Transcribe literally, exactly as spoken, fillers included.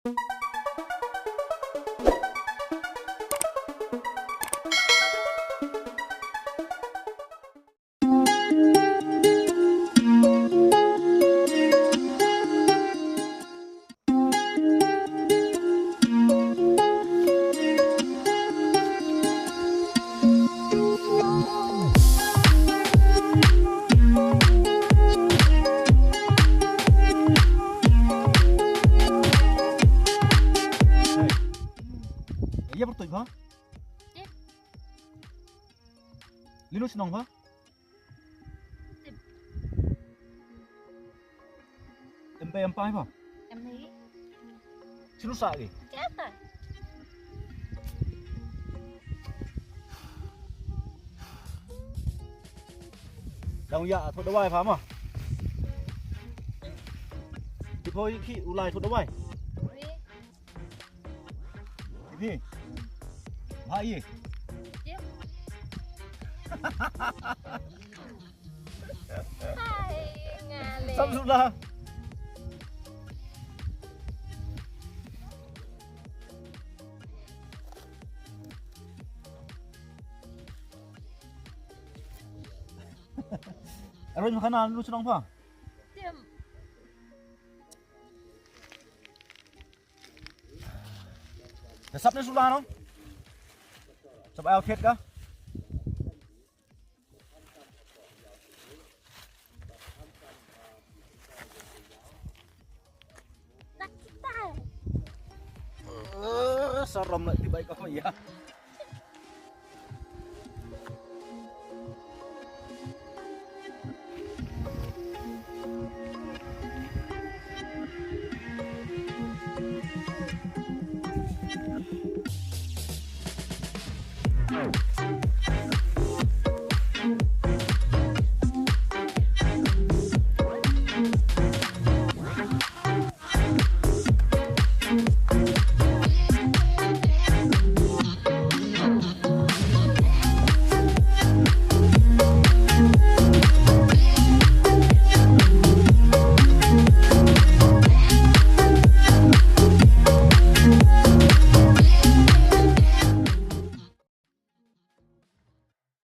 Ya, pyrtuid pha? Tip. Linu chnong pha? Tip. Em pe em pai pha? Em hi. Chinu sa ki? Kata. Dang ya thot dawai pha ma? Ki pho ki u lai thot dawai. Wi. Phi. Bha ye. Ye. Hai, nga le. Sam sula. Arun khana nu chnong pha? Tip. Te sap ne sula no? Sap au khet ka? Tak kita. Eh, saram la tibai ka ya.